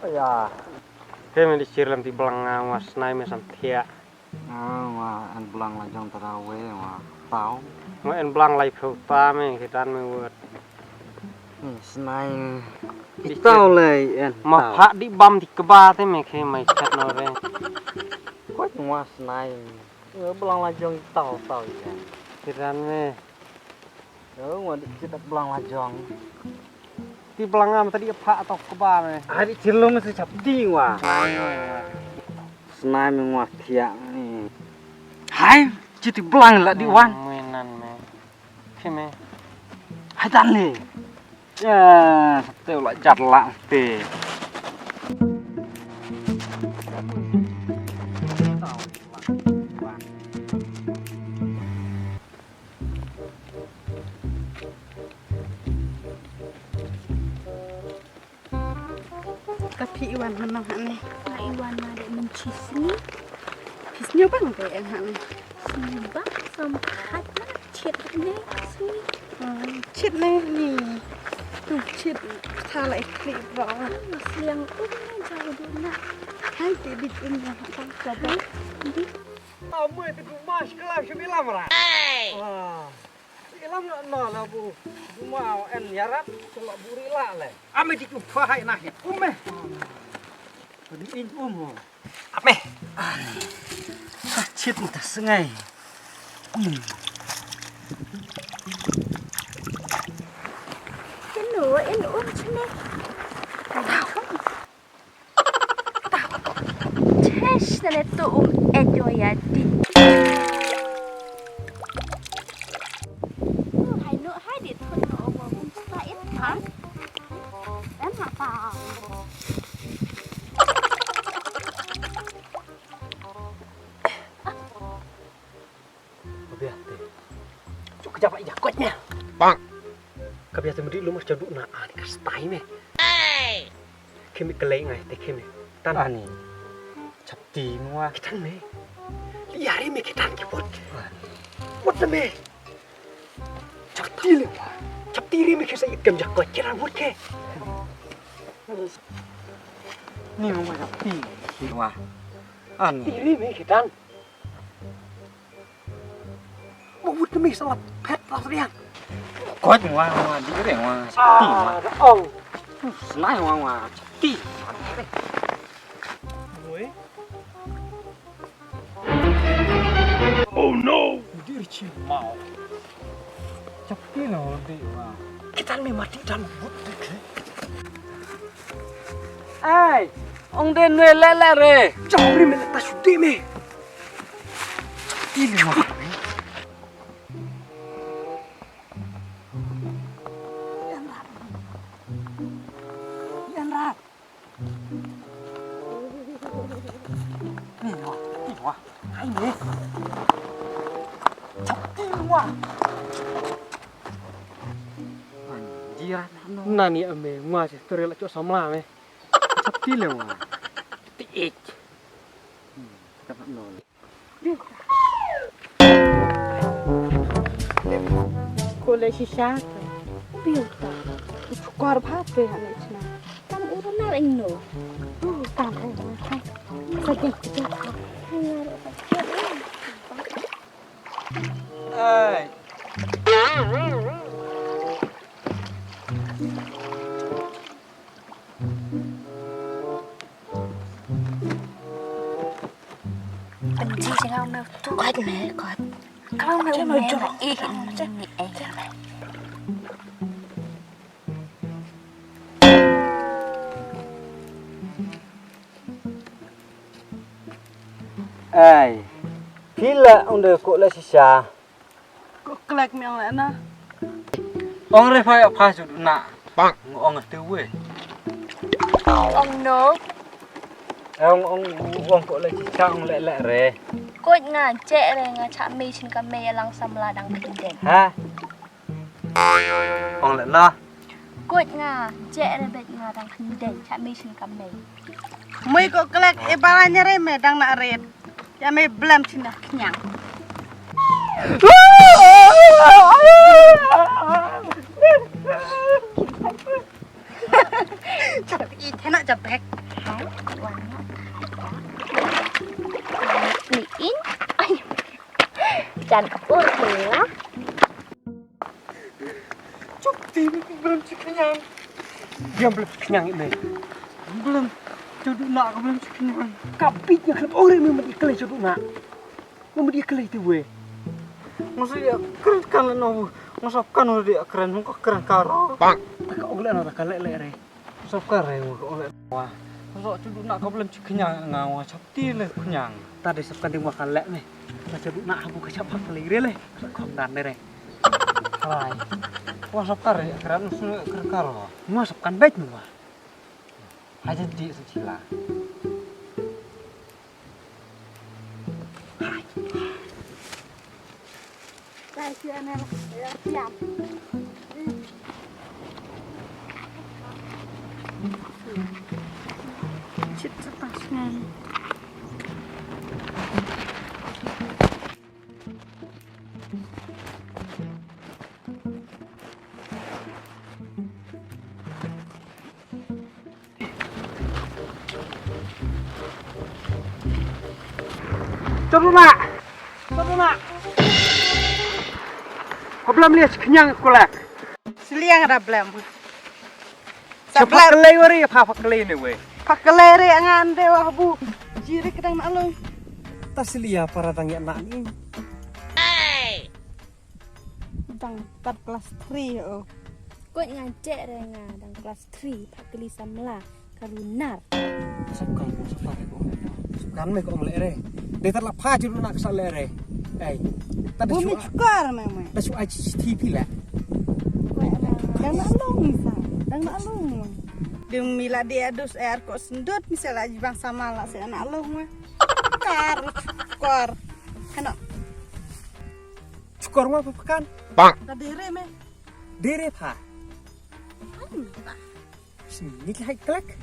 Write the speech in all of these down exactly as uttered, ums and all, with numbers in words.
Ya. He me di chir lam ti blang nga wa snai me sam thiah. Ah, wa en blang la jong tara we wa tau. Wa en blang lai phew ta me khitan me wet. Ni snai. Di Di tau chir. Lai en. Ma tau. Pha di bam di keba te me khe mai chat no re. Ko wa snai. Ngi blang la jong tau tau ïa. Kiran me. Yo, ngwa di kita blang la jong. Ti blang am tadi pha to keba me. Ari chilum se chap di ngwa. Snai me ngwa thiah ni. Hai, chi ti blang la di wan. Me nan me. Khi me. Hai tan le. Ya, sate la jat la te. Ka phi i wan mynno hane? Nga i wan nga dei mynchi sngi. Phi sngew bang te en hane? Sngew bang sam phat na chit ne sngi. Ah, chit ne ni. Tu chit tha la i khli bro. Sliang um ne jaw du na. Hai te dik um na tang ka ba. Amoi te du mas kelam shim ilam ra. Hey! Ah. Ilam na na la bu. Bu ma en yarap sela bu ri la le. Ame di ku pha hai na he. Ume. Di in um. Ame. Ani. Chit ta sngai. Hmm. Ino in um chine. Chesh na le to um enjoy ya di. Hai no hai di thon no um sa in kan. Em ha pa. Ka bia te. Cuk ka jap ïa koit ne. Bang. Ka bia te mudi lumar chadu na ani ka stai me. Khimi ka lei ngai te khimi. Tan ani. Chapti nua. Kitan me. Liari me kitan ki bot. Bot me. Chapti le wa. Chapti ri me kisa ikem jak koit kiran bot ke. Ni mo chapti. Wa. Ani. Chapti ri me kitan. Mo wut kami salah pet pas riang. Kot ngwa ngwa di re ngwa sakti ngwa. Ah, ong. Snai ngwa ngwa sakti. Oi. Oh no. Dir chi mau. Sakti no di ngwa. Kitan me mati dan wut di. Ai, ong de nwe le le re. Jam ri me le ta shu de me. Sakti le ngwa. Yan rat. Yan rat. Ni wa, ni wa. Hai ni. Chapti wa. Jirat no. Nani ame ngwa se tori la cho samla me. Chapti le wa. Ti ich. Hmm, ka no. Ko le shisha te. Biuta. Chukor bha te hane chna. Kam uru nar ino. Uh, kam hai hai. Sa ke ke. Ai. Pynji jingau meu tu. Kot me kot. Kalau meu me me eh ni eh. Ai. Phi la ong de ko la shisha. Ko klek me ong la na. Ong re pha ya pha su na. Bang. Ong te we. Ong no. Ong ong ong ko la shisha ong le le re. Ko nga che re nga cha me chin ka me ya lang samla dang khindeng. Ha? Ong le na. Ko nga che re bet nga dang khindeng cha me chin ka me. Mui ko klek e bara nyere me dang na ret. Ya me blem china knyang. Chap i thena chap bek. Ni in. Ai. Jan ur la. Chop ti, blem chi khñiang. Diam, blem chi khñiang ine. Blem. Chodu na ka blem chi khñiang. Ka bit nya khlem ore me madi kle chodu na. Me madi kle ti we. Ngose ya kren kan no. Ngosap kan ore ya kren, ngosap kren karo. Bang. Ka ong le no ka le le re. Sop ka re, wa, sop chudu na ka blem chi khñiang nga, wa chap ti le khñiang. Ta de sop ka ding wa ka le ne. Ka chudu na ha bu ka chap ha ka le re le. Sop ka dan de re. Hai. Wa sop ka re, kran su kar kar wa. Wa sop kan bek wa. Ha jan ti su chila. Chaduna! Chaduna! Problem liya chi khñiang kolak. Siliang ada blem. Sa blem. Phakalei wari, pha phakalei ne we. Phakalei re ngan de wa bu. Jiri kedang na lo. Ta siliya para dang ya na ni. Dang pat class three o. Kot ngan cek re nga dang class three, pha kali samla ka runar. Sap kan ko, sap kan ko. Sap kan me ko ong le re. De tat la pha jiru na ka sa le re. Ei. Tat da. Bumi shu chukar me me. Tat shu ai chi ti pi le. Dang na long sa. Dang na long. Ding mila di adus er ko sendut misal aji bang sama la se na long me. Kar chukar. Hano. Chukor ma pha phakan. Bang. Ta dere me. Dere pha. An ta. Sini ki hai klek.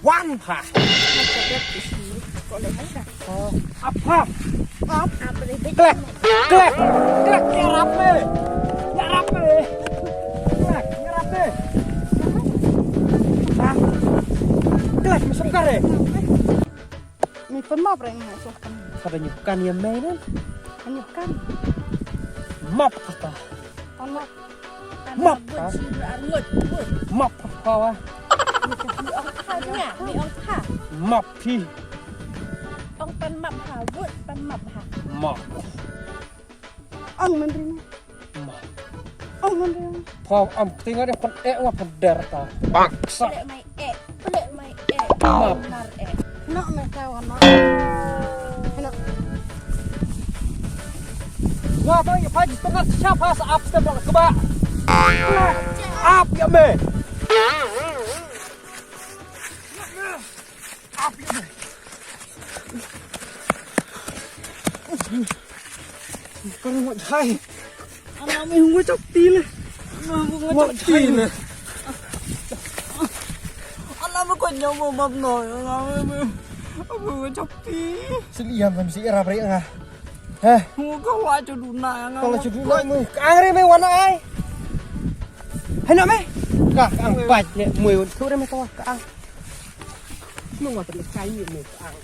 Wan pha. Ko le hai da. Oh, apa? Ap. Apa le? Klek. Klek. Klek ya rap me. Ya rap me. Klek ya rap me. Ha. Klek masuk kare. Mi pynmap re nga shuh kan. Ka da nyuh kan ïa mei ne? Nyuh kan. Map kata. Pynmap. Map ka. Map ka wa. Mi ong pha nya, mi ong pha. Map phi. Ong pynmap ha, wut pynmap ha. Map. Ong man ring. Ma. Ong man ring. Pha am tinga de phan e wa phan der ta. Bang. Sa. Plek mai e. Plek mai e. Ma. Mar e. Nok me ka wa nok. Nok. Wa ba ya pha ji tengah siapa sa ap step bang keba. Ap ya me. Ap ya me. Kong mo jai. Ana mi hungu chok ti le. Ana mi hungu chok ti le. Ana mi ko nyo mo map no. Ana mi hungu chok ti. Sili yam sam si era bre nga. He. Hungu ka wa chu du na nga. Ka wa chu du na mo. Ka ang re me wa na ai. He no me. Ka ang bai ne mo. Thu re me ka wa ka ang. Mo wa te kai ni mo ka ang.